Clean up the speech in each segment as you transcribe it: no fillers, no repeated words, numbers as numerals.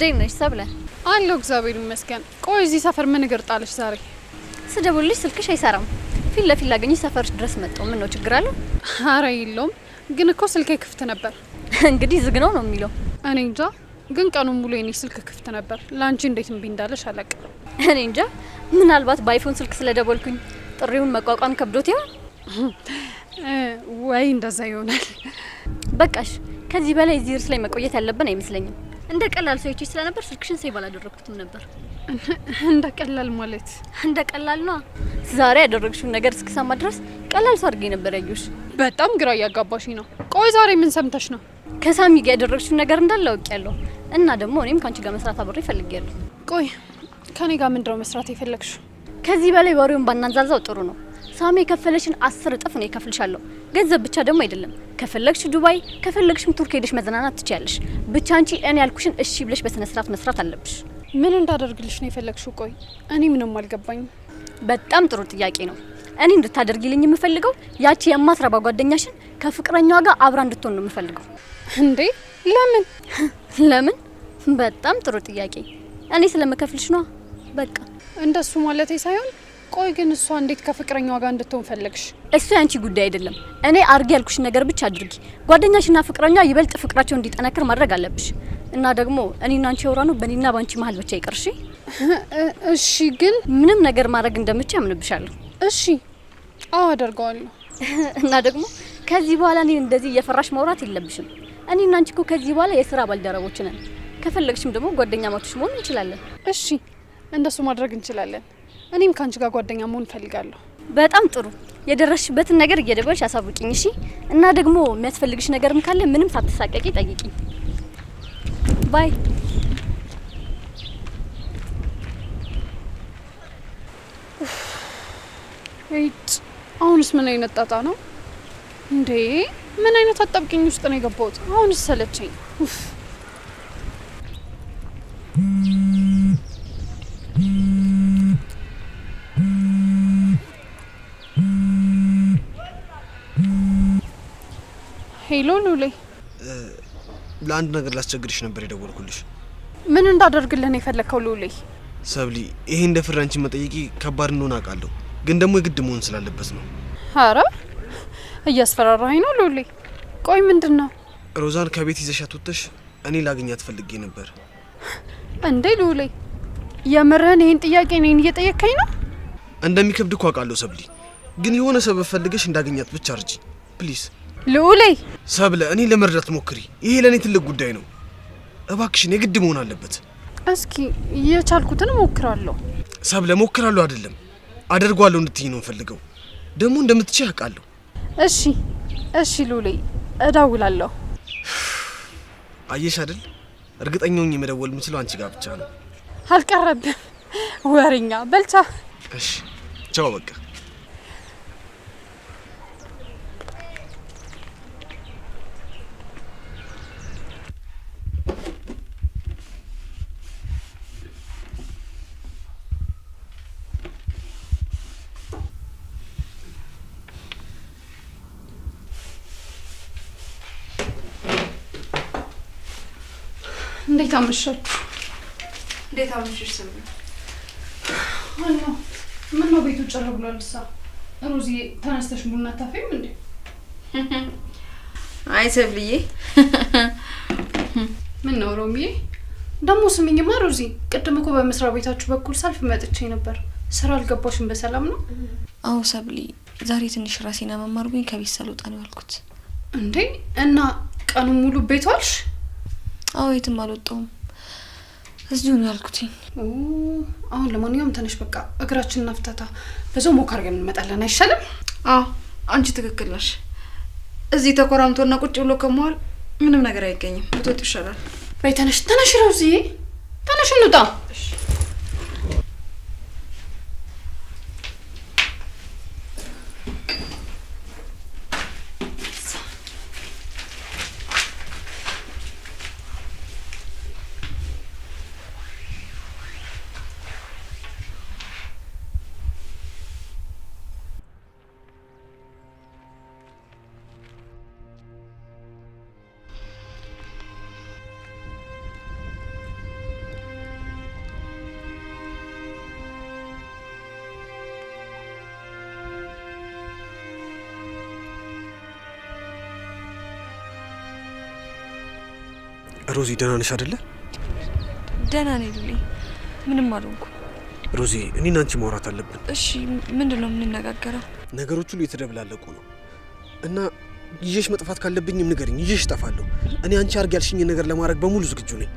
እንዴት ነሽ ሰብለ? አለሁ እግዚአብሔር ይመስገን። ቆይ እዚህ ሰፈር ምን እግር ጣለሽ ዛሬ? ስደውልልሽ ስልክሽ አይሰራም። ፊት ለፊት ላገኝሽ ሰፈርሽ ድረስ መጣሁ። ምን ነው ችግር አለው? አረ የለውም፣ ግን እኮ ስልኬ ክፍት ነበር። እንግዲህ ዝግ ነው ነው የሚለው። እኔ እንጃ፣ ግን ቀኑን ሙሉ የኔ ስልክ ክፍት ነበር። ለአንቺ እንዴት እምቢ እንዳለሽ አላውቅም። እኔ እንጃ፣ ምናልባት በ iPhone ስልክ ስለደወልኩኝ ጥሪውን መቋቋም ከብዶት ይሆን? ወይ እንደዛ ይሆናል። በቃሽ፣ ከዚህ በላይ እዚህ እርስ ላይ መቆየት ያለብን አይመስለኝም። እንደ ቀላል ሰው አይቼሽ ስለነበር ስልክሽን save አላደረግኩትም ነበር። እንደ ቀላል ማለት? እንደ ቀላል ነዋ። ዛሬ ያደረግሽውን ነገር እስክሰማ ድረስ ቀላል ሰው አድርጌ ነበር ያየሁሽ። በጣም ግራ እያጋባሽኝ ነው። ቆይ ዛሬ ምን ሰምተሽ ነው? ከሳሚ ጋር ያደረግሽውን ነገር እንዳለ አውቄያለሁ። እና ደግሞ እኔም ከአንቺ ጋር መስራት አብሬ ፈልጌያለሁ። ቆይ ከኔ ጋር ምንድነው መስራት የፈለግሽው? ከዚህ በላይ ወሬውን ባናንዛዛው ጥሩ ነው። ሳሚ የከፈለሽን 10 እጥፍ ነው እከፍልሻለሁ። ገንዘብ ብቻ ደግሞ አይደለም። ከፈለግሽ ዱባይ፣ ከፈለግሽም ቱርክ ሄደሽ መዝናናት ትችያለሽ። ብቻ አንቺ እኔ ያልኩሽን እሺ ብለሽ በስነ ስርዓት መስራት አለብሽ። ምን እንዳደርግልሽ ነው የፈለግሽው? ቆይ እኔ ምንም አልገባኝም። በጣም ጥሩ ጥያቄ ነው። እኔ እንድታደርጊልኝ የምፈልገው ያቺ የማትረባ ጓደኛሽን ከፍቅረኛዋ ጋር አብራ እንድትሆን ነው የምፈልገው። እንዴ ለምን? ለምን? በጣም ጥሩ ጥያቄ። እኔ ስለምከፍልሽ ነዋ። በቃ እንደሱ ማለቴ ሳይሆን፣ ቆይ ግን እሷ እንዴት ከፍቅረኛዋ ጋር እንድትሆን ፈለግሽ? እሱ ያንቺ ጉዳይ አይደለም። እኔ አርጊ ያልኩሽን ነገር ብቻ አድርጊ። ጓደኛሽና ፍቅረኛዋ ይበልጥ ፍቅራቸው እንዲጠነክር ማድረግ አለብሽ። እና ደግሞ እኔና አንቺ ያወራነው በእኔና በአንቺ መሀል ብቻ ይቅር። እሺ? እሺ፣ ግን ምንም ነገር ማድረግ እንደምችል አምንብሻለሁ። እሺ፣ አዎ አደርገዋለሁ። እና ደግሞ ከዚህ በኋላ እኔን እንደዚህ እየፈራሽ ማውራት የለብሽም። እኔና አንቺ እኮ ከዚህ በኋላ የስራ ባልደረቦች ነን። ከፈለግሽም ደግሞ ጓደኛማቾች መሆን እንችላለን። እሺ፣ እንደሱ ማድረግ እንችላለን። እኔም ከአንቺ ጋር ጓደኛ መሆን እፈልጋለሁ። በጣም ጥሩ። የደረስሽበትን ነገር እየደወልሽ አሳውቂኝ። እሺ? እና ደግሞ የሚያስፈልግሽ ነገርም ካለ ምንም ሳትሳቀቂ ጠይቂኝ። Bye። እጭ፣ አሁንስ ምን አይነት ጣጣ ነው እንዴ? ምን አይነት አጣብቂኝ ውስጥ ነው የገባሁት? አሁንስ ሰለቸኝ። ኡፍ። Hello ሉሌ። ለአንድ ነገር ላስቸግርሽ ነበር የደወልኩልሽ። ምን እንዳደርግልህ ነው የፈለግከው ሉሌ? ሰብሊ፣ ይሄ እንደ ፍሬ አንቺን መጠየቂ ከባድ እንደሆነ አውቃለሁ፣ ግን ደግሞ የግድ መሆን ስላለበት ነው። አረ እያስፈራራኸኝ ነው ሉሌ። ቆይ ምንድን ነው? ሮዛን ከቤት ይዘሻት ወጥተሽ እኔ ላገኛት ፈልጌ ነበር። እንዴ ሉሌ፣ የምርህን ይህን ጥያቄ እኔን እየጠየቅከኝ ነው? እንደሚከብድ እኮ አውቃለሁ ሰብሊ፣ ግን የሆነ ሰበብ ፈልገሽ እንዳገኛት ብቻ እርጂኝ please። ልዑሌ። ሰብለ፣ እኔ ለመርዳት ሞክሪ። ይሄ ለእኔ ትልቅ ጉዳይ ነው። እባክሽን የግድ መሆን አለበት። እስኪ የቻልኩትን እሞክራለሁ። ሰብለ፣ ሞክራለሁ አይደለም አደርጓለሁ እንድትይኝ ነው የምፈልገው። ደግሞ እንደምትችይ አውቃለሁ። እሺ እሺ ሉሌ፣ እደውላለሁ። አየሽ አይደል፣ እርግጠኛ ሆኜ መደወል የምችለው አንቺ ጋር ብቻ ነው። አልቀረብም ወሬኛ። በልቻ። እሺ ቻው፣ በቃ። እንዴት አመሻችሁ? እንዴት አመሸሽ? ስም አለሁ። ምን ነው ቤቱ ጭር ብሏል? ሳ ሮዚ ተነስተሽ ቡና አታፈይም እንዴ? አይ ሰብልዬ። ምን ነው ሮሚዬ? ደግሞ ስሚኝማ ሮዚ፣ ቅድም እኮ በመስሪያ ቤታችሁ በኩል ሳልፍ መጥቼ ነበር። ስራ አልገባሽም? በሰላም ነው? አዎ ሰብሊ፣ ዛሬ ትንሽ ራሴን አመም አድርጎኝ ከቤት ሳልወጣ ነው ያልኩት። እንዴ እና ቀኑን ሙሉ ቤት ዋልሽ? አዎ የትም አልወጣሁም፣ እዚሁ ነው ያልኩትኝ። ኦ፣ አሁን ለማንኛውም ተነሽ፣ በቃ እግራችንን እናፍታታ። በዛው ሞክ አድርገን እንመጣለን አይሻልም? አዎ አንቺ ትክክል ነሽ። እዚህ ተኮራምቶና ቁጭ ብሎ ከመዋል ምንም ነገር አይገኝም። ብትወጡ ይሻላል። በይ ተነሽ፣ ተነሽ ሮዚ፣ ተነሽ እንውጣ። ሮዚ ደህና ነሽ አይደለ? ደህና ነኝ ሉሌ፣ ምንም አልሆንኩም። ሮዚ እኔና አንቺ ማውራት አለብን። እሺ፣ ምንድን ነው የምንነጋገረው? ነገሮች ሁሉ የተደብላለቁ ነው እና ይዤሽ መጥፋት ካለብኝም ንገሪኝ፣ ይዤሽ እጠፋለሁ። እኔ አንቺ አድርጊ ያልሽኝን ነገር ለማድረግ በሙሉ ዝግጁ ነኝ።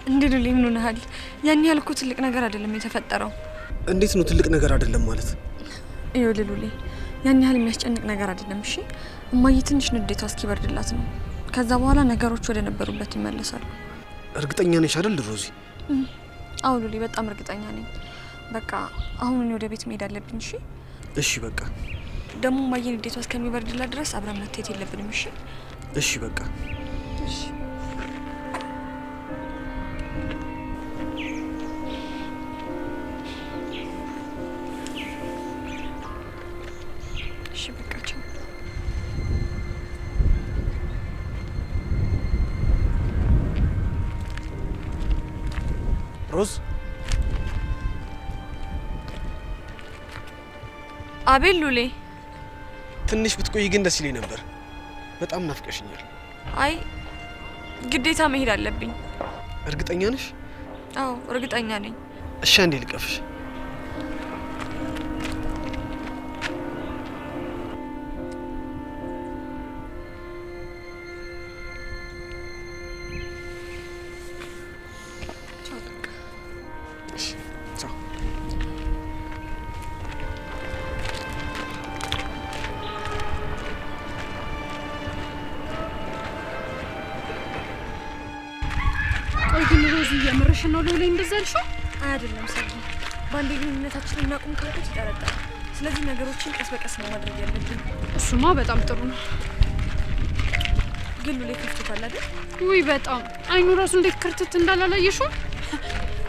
እንዴ ሉሌ፣ ምን ሆነሃል? ያን ያህል እኮ ትልቅ ነገር አይደለም የተፈጠረው። እንዴት ነው ትልቅ ነገር አይደለም ማለት? ይኸውልህ ሉሌ፣ ያን ያህል የሚያስጨንቅ ነገር አይደለም። እሺ፣ እማዬ ትንሽ ንዴቷ እስኪበርድላት ነው። ከዛ በኋላ ነገሮች ወደ ነበሩበት ይመለሳሉ። እርግጠኛ ነሽ አይደል ሮዚ? አዎ ሉሌ፣ በጣም እርግጠኛ ነኝ። በቃ አሁን እኔ ወደ ቤት መሄድ አለብኝ። እሺ? እሺ በቃ። ደግሞ እማዬ ንዴቷ እስከሚበርድላት ድረስ አብረን መታየት የለብንም። እሺ? እሺ በቃ። እሺ። እሺ በቃ ቻው። ሮዝ። አቤል ሉሌ፣ ትንሽ ብትቆይ ግን ደስ ይለኝ ነበር። በጣም ናፍቀሽኛል። አይ ግዴታ መሄድ አለብኝ። እርግጠኛ ነሽ? አዎ እርግጠኛ ነኝ። እሺ አንዴ ልቀፍሽ። ቻው በቃ። ቻው። ቆይ ግን ሮዚ የምርሽን ነው ሉሌ እንደዛ ያልሽው? አይ አይደለም ሰሊ፣ በአንዴ ግንኙነታችንን እናቁም ካልኩት ይጠረጠራል። ስለዚህ ነገሮችን ቀስ በቀስ ነው ማድረግ ያለብን። እሱማ በጣም ጥሩ ነው። ግን ሉሌ ከፍቶታል አይደል? ውይ በጣም አይኑ ራሱ እንዴት ክርትት እንዳላላየሽው።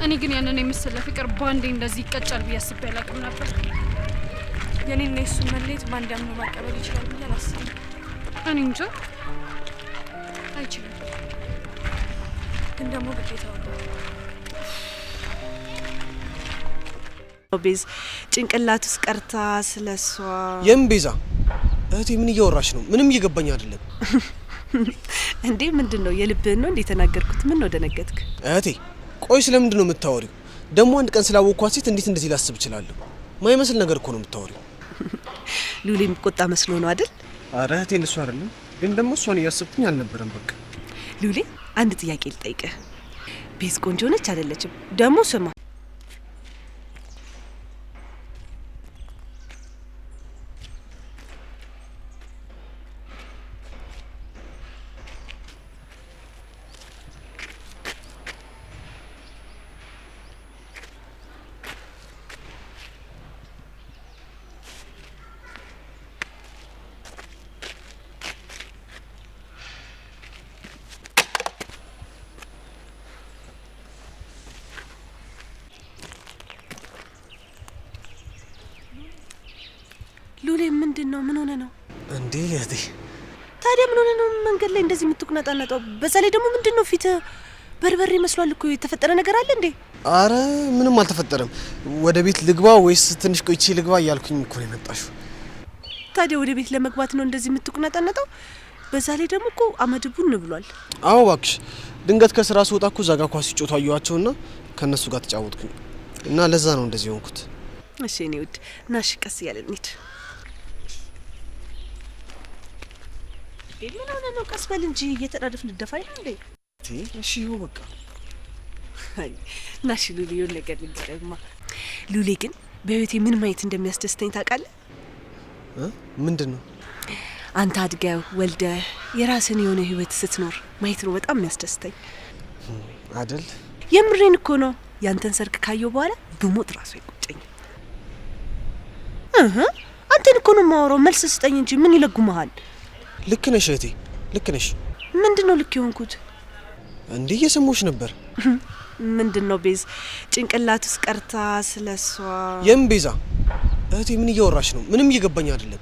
እኔ ግን ያንን የመሰለ ፍቅር በአንዴ እንደዚህ ይቀጫል ብዬ አስቤ አላውቅም ነበር። የኔና የሱን መለየት በአንዴ አምኖ መቀበል ይችላል ብዬ አላስብም። እኔ እንጃ፣ አይችልም። ግን ደግሞ ግዴታው ነው። ቤዝ ጭንቅላት ውስጥ ቀርታ ስለሷ። የምን ቤዛ? እህቴ ምን እያወራሽ ነው? ምንም እየገባኝ አይደለም። እንዴ ምንድን ነው የልብህን ነው እንዴ የተናገርኩት? ምን ነው ደነገጥክ? እህቴ ቆይ ስለምንድን ነው የምታወሪው? ደግሞ አንድ ቀን ስላወቅኳት ሴት እንዴት እንደዚህ ላስብ እችላለሁ? ማይመስል ነገር እኮ ነው የምታወሪው። ሉሌ የሚቆጣ መስሎ ነው አይደል? አረ እህቴ እንደሱ አይደለም። ግን ደግሞ እሷን እያሰብኩኝ አልነበረም። በቃ ሉሌ አንድ ጥያቄ ልጠይቅህ። ቤዝ ቆንጆ ነች አይደለችም? ደግሞ ስማ፣ ሉሌ ምንድን ነው? ምን ሆነ ነው እንዴ እህቴ? ታዲያ ምን ሆነ ነው መንገድ ላይ እንደዚህ የምትቁነጠነጠው? በዛ ላይ ደግሞ ምንድን ነው ፊት በርበሬ መስሏል እኮ። የተፈጠረ ነገር አለ እንዴ? አረ ምንም አልተፈጠረም። ወደ ቤት ልግባ ወይስ ትንሽ ቆይቼ ልግባ እያልኩኝ እኮ ነው የመጣሽው። ታዲያ ወደ ቤት ለመግባት ነው እንደዚህ የምትቁነጠነጠው? በዛ ላይ ደግሞ እኮ አመድ ቡን ብሏል። አዎ እባክሽ፣ ድንገት ከስራ ስወጣ እኮ እዛ ጋር ኳስ ሲጫወቱ አየኋቸውና ከእነሱ ጋር ተጫወትኩኝ እና ለዛ ነው እንደዚህ የሆንኩት። እሺ የእኔ ውድ ና እሺ፣ ቀስ እያለን እንሂድ። ምን ሆነ ነው? ቀስ በል እንጂ እየተጣደፍ ልደፋ አይደል እንዴ? እሺ ይኸው በቃ። ና እሺ ሉሌ፣ የሆነ ነገር ልንገርህማ። ሉሌ ግን በህይወቴ ምን ማየት እንደሚያስደስተኝ ታውቃለህ? ምንድን ነው? አንተ አድገህ ወልደህ የራስን የሆነ ህይወት ስትኖር ማየት ነው በጣም የሚያስደስተኝ። አይደል? የምሬን እኮ ነው። ያንተን ሰርግ ካየሁ በኋላ ብሞት ራሱ አይቆጨኝም። አንተን እኮ ነው የማወራው። መልስ ስጠኝ እንጂ ምን ይለጉመሃል? ልክ ነሽ እህቴ፣ ልክ ነሽ። ምንድን ነው ልክ የሆንኩት? እንዴ እየሰማሁሽ ነበር። ምንድን ነው ቤዝ ጭንቅላት ውስጥ ቀርታ ስለሷ። የምን ቤዛ? እህቴ ምን እያወራሽ ነው? ምንም እየገባኝ አይደለም።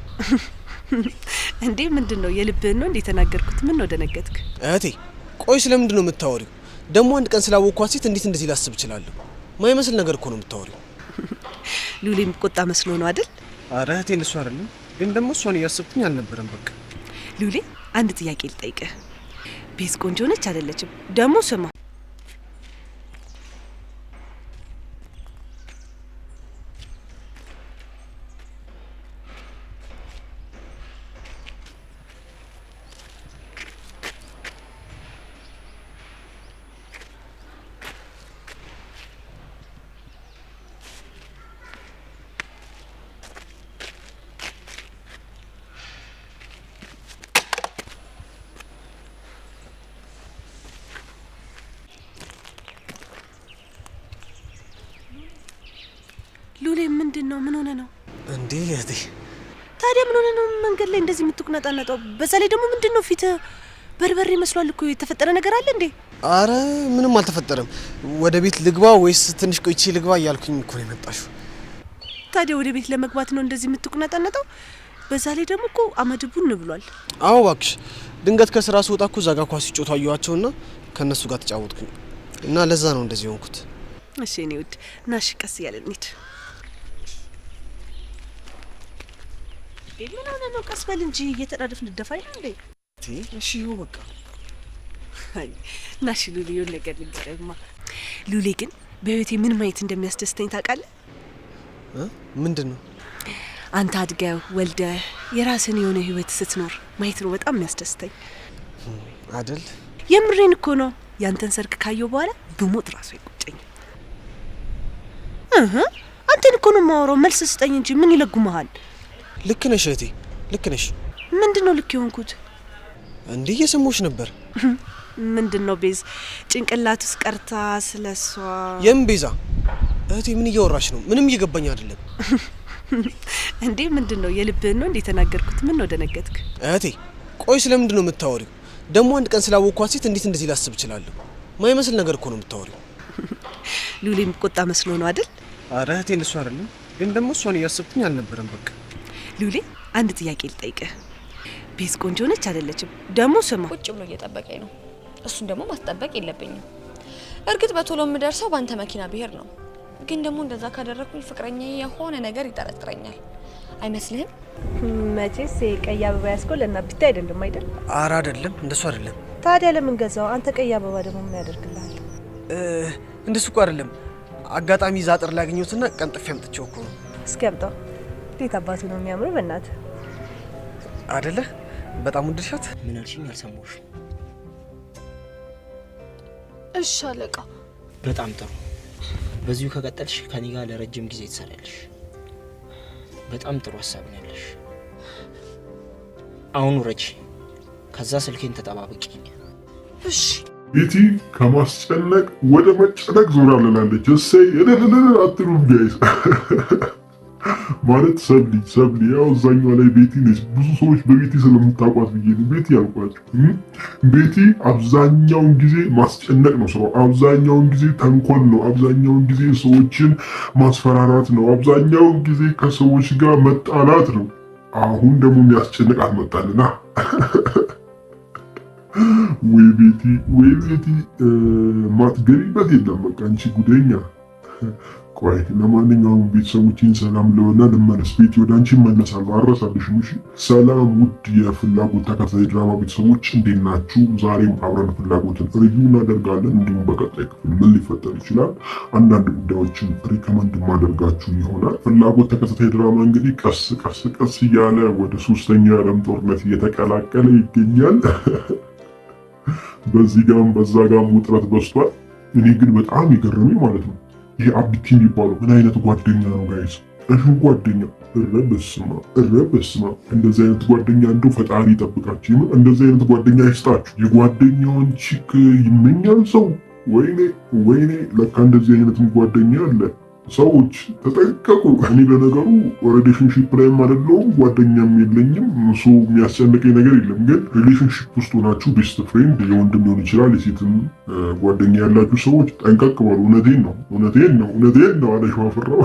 እንዴ ምንድን ነው የልብህን ነው እንዴ የተናገርኩት? ምን ነው ደነገጥክ? እህቴ ቆይ ስለምንድን ነው የምታወሪው? ደግሞ አንድ ቀን ስላወቅኳት ሴት እንዴት እንደዚህ ላስብ እችላለሁ? ማይመስል ነገር እኮ ነው የምታወሪው። ሉሌ የሚቆጣ መስሎ ነው አይደል? አረ እህቴ እንደሱ አይደለም። ግን ደግሞ እሷን እያሰብኩኝ አልነበረም። በቃ ሉሌ አንድ ጥያቄ ልጠይቅህ። ቤዝ ቆንጆ ነች አይደለችም? ደግሞ ስማ፣ ሉሌ ምንድን ነው? ምን ሆነ ነው እንዴ እህቴ? ታዲያ ምን ሆነ ነው መንገድ ላይ እንደዚህ የምትቁነጠነጠው? በዛ ላይ ደግሞ ምንድን ነው ፊት በርበሬ መስሏል እኮ። የተፈጠረ ነገር አለ እንዴ? አረ ምንም አልተፈጠረም። ወደ ቤት ልግባ ወይስ ትንሽ ቆይቼ ልግባ እያልኩኝ እኮ ነው የመጣሽው። ታዲያ ወደ ቤት ለመግባት ነው እንደዚህ የምትቁነጠነጠው? በዛ ላይ ደግሞ እኮ አመድ ቡን ብሏል። አዎ እባክሽ፣ ድንገት ከስራ ስወጣ እኮ እዛ ጋር ኳስ ሲጫወቱ አየኋቸውና ከእነሱ ጋር ተጫወትኩኝ እና ለዛ ነው እንደዚህ ሆንኩት። እሺ የኔ ውድ፣ ና እሺ፣ ቀስ እያለን እንሂድ። ምን ሆነህ ነው? ቀስ በል እንጂ እየተጣደፍን እንደፋ አይደል እንዴ? እሺ ይኸው በቃ። ና እሺ ሉሌ፣ የሆነ ነገር ልንገርህማ። ሉሌ ግን በህይወቴ ምን ማየት እንደሚያስደስተኝ ታውቃለህ? ምንድን ነው? አንተ አድገህ ወልደህ የራስን የሆነ ህይወት ስትኖር ማየት ነው በጣም የሚያስደስተኝ። አይደል? የምሬን እኮ ነው። ያንተን ሰርግ ካየሁ በኋላ ብሞት ራሱ አይቆጨኝም። አንተን እኮ ነው የማወራው። መልስ ስጠኝ እንጂ ምን ይለጉመሃል? ልክ ነሽ እህቴ፣ ልክ ነሽ። ምንድን ነው ልክ የሆንኩት? እንዲህ እየሰማሁሽ ነበር። ምንድን ነው ቤዝ ጭንቅላት ውስጥ ቀርታ ስለሷ? የምን ቤዛ እህቴ? ምን እያወራሽ ነው? ምንም እየገባኝ አይደለም። እንዴ ምንድን ነው? የልብህን ነው እንዴ የተናገርኩት? ምን ነው ደነገጥክ? እህቴ ቆይ ስለምንድን ነው የምታወሪው? ደግሞ አንድ ቀን ስላወቅኳት ሴት እንዴት እንደዚህ ላስብ እችላለሁ? ማይመስል ነገር እኮ ነው የምታወሪው። ሉሌ የሚቆጣ መስሎ ነው አይደል? አረ እህቴ እንደሱ አይደለም፣ ግን ደግሞ እሷን እያሰብኩኝ አልነበረም። በቃ ሉሌ አንድ ጥያቄ ልጠይቅህ። ቤዝ ቆንጆ ነች አይደለችም? ደግሞ ስማ፣ ቁጭ ብሎ እየጠበቀኝ ነው። እሱን ደግሞ ማስጠበቅ የለብኝም። እርግጥ በቶሎ የምደርሰው በአንተ መኪና ብሄር ነው። ግን ደግሞ እንደዛ ካደረግኩኝ ፍቅረኛ የሆነ ነገር ይጠረጥረኛል። አይመስልህም? መቼስ ቀይ አበባ ያስኮ ለእናቢታ አይደለም አይደል? አረ አይደለም፣ እንደሱ አይደለም። ታዲያ ለምን ገዛው? አንተ ቀይ አበባ ደግሞ ምን ያደርግልሃል? እንደሱ እኮ አይደለም። አጋጣሚ እዛ አጥር ላይ አገኘሁትና ቀንጥፌ አምጥቼው እኮ ነው። እስኪ አምጣው። እንዴት አባቱ ነው የሚያምረው! በእናትህ አይደለ? በጣም ወደድሻት? ምን አልሽኝ? አልሰማሁሽም። እሺ አለቃ። በጣም ጥሩ። በዚሁ ከቀጠልሽ ከኔ ጋር ለረጅም ጊዜ ትሰሪያለሽ። በጣም ጥሩ ሀሳብ ነው ያለሽ። አሁን ውረጂ፣ ከዛ ስልኬን ተጠባበቂ። እሺ። ቤቲ ከማስጨነቅ ወደ መጨነቅ ዞራልናለች። እሰይ እልልልል አትሉም guys? ማለት ሰብሊ ሰብሊ ያው እዛኛዋ ላይ ቤቲ ነች። ብዙ ሰዎች በቤቲ ስለምታውቋት ብዬ ነው ቤቲ ያልኳቸው። ቤቲ አብዛኛውን ጊዜ ማስጨነቅ ነው ስራው። አብዛኛውን ጊዜ ተንኮል ነው። አብዛኛውን ጊዜ ሰዎችን ማስፈራራት ነው። አብዛኛውን ጊዜ ከሰዎች ጋር መጣላት ነው። አሁን ደግሞ የሚያስጨንቃት መጣልና ወይ ቤቲ ወይ ቤቲ፣ ማትገቢበት የለም። በቃ አንቺ ጉደኛ። ቆይ ለማንኛውም ቤተሰቦቼን ሰላም ልበልና ልመለስ። ቤቲ ወደ አንቺ እመለሳለሁ፣ አልረሳልሽም። እሺ። ሰላም ውድ የፍላጎት ተከታታይ ድራማ ቤተሰቦች እንዴት ናችሁ? ዛሬም አብረን ፍላጎትን review እናደርጋለን። እንዲሁም በቀጣይ ክፍል ምን ሊፈጠር ይችላል አንዳንድ ጉዳዮችን recommend ማደርጋችሁ ይሆናል። ፍላጎት ተከታታይ ድራማ እንግዲህ ቀስ ቀስ ቀስ እያለ ወደ ሶስተኛው የዓለም ጦርነት እየተቀላቀለ ይገኛል። በዚህ ጋም በዛ ጋም ውጥረት በዝቷል። እኔ ግን በጣም የገረመኝ ማለት ነው ይሄ አቢቲ የሚባለው ምን አይነት ጓደኛ ነው guys? እሹ ጓደኛ እረ በስመ አብ እረ በስመ አብ። እንደዚህ አይነት ጓደኛ እንደው ፈጣሪ ይጠብቃችሁ። የምር እንደዚህ አይነት ጓደኛ አይስጣችሁ። የጓደኛውን chick ይመኛል ሰው። ወይኔ ወይኔ፣ ለካ እንደዚህ አይነትም ጓደኛ አለ። ሰዎች ተጠንቀቁ። እኔ ለነገሩ relationship ላይም አይደለሁም ጓደኛም የለኝም። እሱ የሚያስጨንቀኝ ነገር የለም። ግን relationship ውስጥ ሆናችሁ best friend የወንድም ሊሆን ይችላል የሴትም ጓደኛ ያላችሁ ሰዎች ጠንቀቅ በሉ። እውነቴን ነው፣ እውነቴን ነው፣ እውነቴን ነው አለ ሸዋፈራው።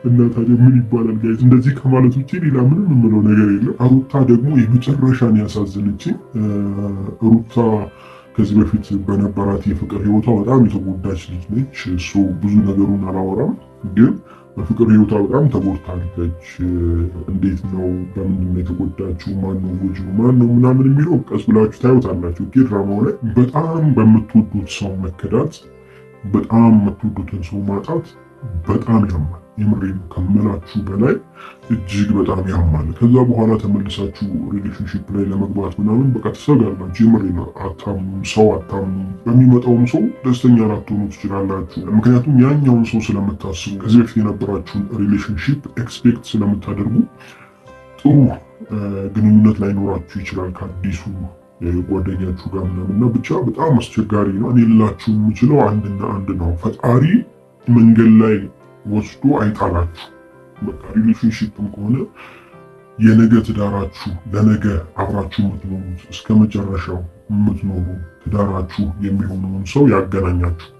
እና ታዲያ ምን ይባላል guys? እንደዚህ ከማለት ውጪ ሌላ ምንም የምለው ነገር የለም። ሩታ ደግሞ የመጨረሻን ያሳዘነችኝ ሩታ ከዚህ በፊት በነበራት የፍቅር ህይወቷ በጣም የተጎዳች ልጅ ነች። እሱ ብዙ ነገሩን አላወራም፣ ግን በፍቅር ህይወቷ በጣም ተጎድታለች። እንዴት ነው? በምንድን ነው የተጎዳችው? ማን ነው ጎጂው? ማን ነው ምናምን የሚለው ቀስ ብላችሁ ታዩታላችሁ። ድራማው ላይ በጣም በምትወዱት ሰው መከዳት፣ በጣም የምትወዱትን ሰው ማጣት በጣም ያማል። የምሬን ከምላችሁ በላይ እጅግ በጣም ያማል። ከዛ በኋላ ተመልሳችሁ relationship ላይ ለመግባት ምናምን በቃ ትሰጋላችሁ። የምሬን አታምኑም፣ ሰው አታምኑም። በሚመጣውም ሰው ደስተኛ ላትሆኑ ትችላላችሁ። ምክንያቱም ያኛውን ሰው ስለምታስቡ፣ ከዚህ በፊት የነበራችሁን relationship expect ስለምታደርጉ ጥሩ ግንኙነት ላይኖራችሁ ይችላል ከአዲሱ ጓደኛችሁ ጋር ምናምን እና ብቻ በጣም አስቸጋሪ ነው። እኔ ልላችሁ የምችለው አንድና አንድ ነው፣ ፈጣሪ መንገድ ላይ ወስዶ አይጣላችሁ። በቃ relationship ም ከሆነ የነገ ትዳራችሁ፣ ለነገ አብራችሁ የምትኖሩት፣ እስከ መጨረሻው የምትኖሩ ትዳራችሁ የሚሆነውን ሰው ያገናኛችሁ።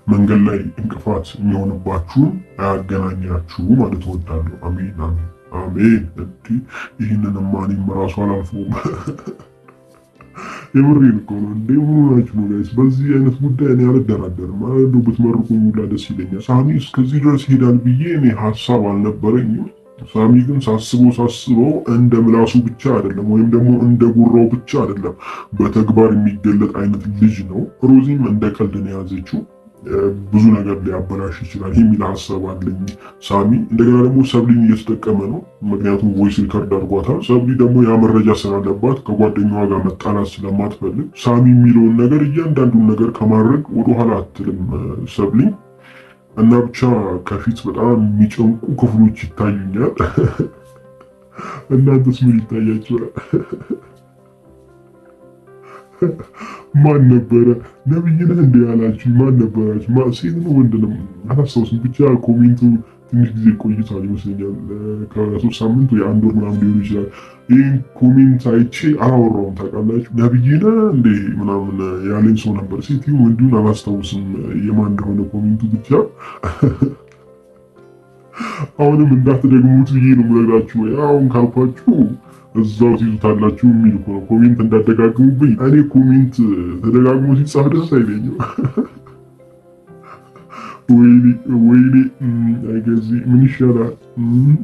መንገድ ላይ እንቅፋት የሚሆንባችሁን አያገናኛችሁ ማለት እወዳለሁ። አሜን አሜን አሜን። እንዲህ ይህንንማ እኔም ራሱ አላልፈውም። የምሬን እኮ ነው። እንዴ ምን ሆናችሁ ነው guys? በዚህ አይነት ጉዳይ እኔ አልደራደርም። እንደው ብትመርቁኝ ሁላ ደስ ይለኛል። ሳሚ እስከዚህ ድረስ ይሄዳል ብዬ እኔ ሀሳብ አልነበረኝም። ሳሚ ግን ሳስበው ሳስበው እንደ ምላሱ ብቻ አይደለም፣ ወይም ደግሞ እንደ ጉራው ብቻ አይደለም፣ በተግባር የሚገለጥ አይነት ልጅ ነው። ሮዚም እንደ ቀልድ ነው የያዘችው። ብዙ ነገር ሊያበላሽ ይችላል የሚል ሀሳብ አለኝ ሳሚ። እንደገና ደግሞ ሰብሊን እየተጠቀመ ነው። ምክንያቱም voice record አድርጓታል። ሰብሊ ደግሞ ያ መረጃ ስላለባት ከጓደኛዋ ጋር መጣላት ስለማትፈልግ ሳሚ የሚለውን ነገር እያንዳንዱን ነገር ከማድረግ ወደኋላ አትልም ሰብሊ። እና ብቻ ከፊት በጣም የሚጨንቁ ክፍሎች ይታዩኛል። እናንተስ ምን ይታያችኋል? ማን ነበረ ነብይ ነህ እንደ ያላችሁ ማን ነበራችሁ? ሴት ነው ወንድ ነው አላስታውስም። ብቻ comment ኡ ትንሽ ጊዜ ቆይቷል ይመስለኛል። ከ3 ሳምንት ወይ አንድ ወር ምናምን ሊሆን ይችላል። ይህን comment አይቼ አላወራውም። ታውቃላችሁ፣ ነብይ ነህ እንዴ ምናምን ያለኝ ሰው ነበር። ሴት ይሁን ወንድ አላስታውስም የማን እንደሆነ comment ኡ። ብቻ አሁንም እንዳትደግሙት ብዬ ነው የምነግራችሁ። አሁን ካልኳችሁ እዛው ትይዙታላችሁ የሚል እኮ ነው። Comment እንዳደጋግሙብኝ። እኔ comment ተደጋግሞ ሲጻፍ ደስ አይለኝም። ወይኔ ወይኔ፣ አይገዚ ምን ይሻላል?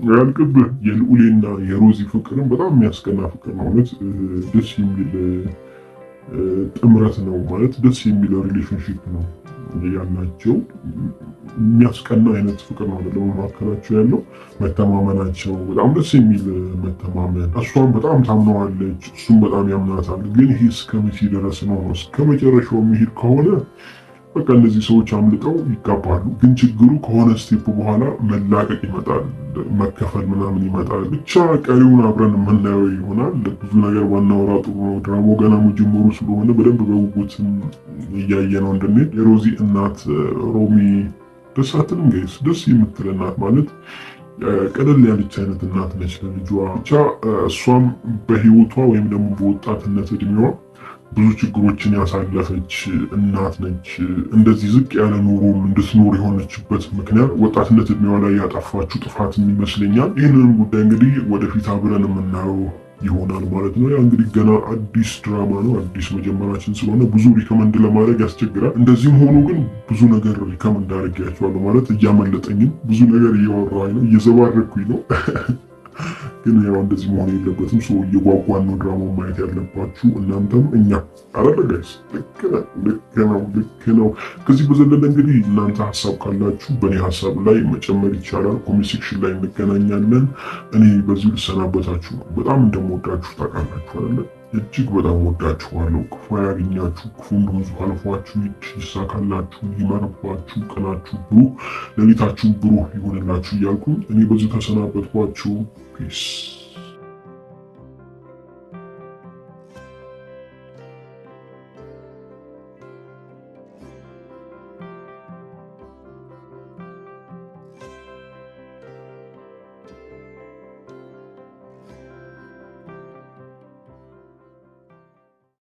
አያልቅብህ። የልዑሌና የሮዚ ፍቅርም በጣም የሚያስቀና ፍቅር ነው። እውነት ደስ የሚል ጥምረት ነው፣ ማለት ደስ የሚል relationship ነው ያላቸው። የሚያስቀና አይነት ፍቅር ነው አይደለም መካከላቸው ያለው መተማመናቸው፣ በጣም ደስ የሚል መተማመን። እሷም በጣም ታምነዋለች፣ እሱም በጣም ያምናታል። ግን ይሄ እስከ መቼ ድረስ ነው? እስከ መጨረሻው የሚሄድ ከሆነ በቃ እነዚህ ሰዎች አምልጠው ይጋባሉ። ግን ችግሩ ከሆነ step በኋላ መላቀቅ ይመጣል፣ መከፈል ምናምን ይመጣል። ብቻ ቀሪውን አብረን የምናየው ይሆናል። ብዙ ነገር ባናወራ ጥሩ ነው። ድራማው ገና መጀመሩ ስለሆነ በደንብ በጉጉት እያየ ነው እንድንሄድ። የሮዚ እናት ሮሚ ደስ አትልም guys? ደስ የምትል እናት፣ ማለት ቀለል ያለች አይነት እናት ነች ለልጇ። ብቻ እሷም በህይወቷ ወይም ደግሞ በወጣትነት እድሜዋ ብዙ ችግሮችን ያሳለፈች እናት ነች። እንደዚህ ዝቅ ያለ ኑሮም እንድትኖር የሆነችበት ምክንያት ወጣትነት እድሜዋ ላይ ያጠፋችው ጥፋትም ይመስለኛል። ይህንንም ጉዳይ እንግዲህ ወደፊት አብረን የምናየው ይሆናል ማለት ነው። ያ እንግዲህ ገና አዲስ ድራማ ነው፣ አዲስ መጀመራችን ስለሆነ ብዙ recommend ለማድረግ ያስቸግራል። እንደዚህም ሆኖ ግን ብዙ ነገር recommend አድርጌያቸዋለሁ፣ ማለት እያመለጠኝም ብዙ ነገር እያወራሁኝ ነው፣ እየዘባረኩኝ ነው። ግን ያው እንደዚህ መሆን የለበትም። ሰው እየጓጓን ነው ድራማውን ማየት ያለባችሁ እናንተም እኛ አረለ guys። ልክ ነው፣ ልክ ነው፣ ልክ ነው። ከዚህ በዘለለ እንግዲህ እናንተ ሀሳብ ካላችሁ በእኔ ሀሳብ ላይ መጨመር ይቻላል። Comment section ላይ እንገናኛለን። እኔ በዚሁ ልሰናበታችሁ ነው። በጣም እንደምወዳችሁ ታውቃላችሁ አይደለ? እጅግ በጣም ወዳችኋለሁ። ክፉ ያገኛችሁ፣ ክፉ እንደሆኑ አልፏችሁ ይሳካላችሁ፣ ይመርባችሁ፣ ቀናችሁ ብሩህ፣ ሌሊታችሁ ብሩህ ይሆንላችሁ እያልኩኝ እኔ በዚሁ ተሰናበትኳችሁ። Peace.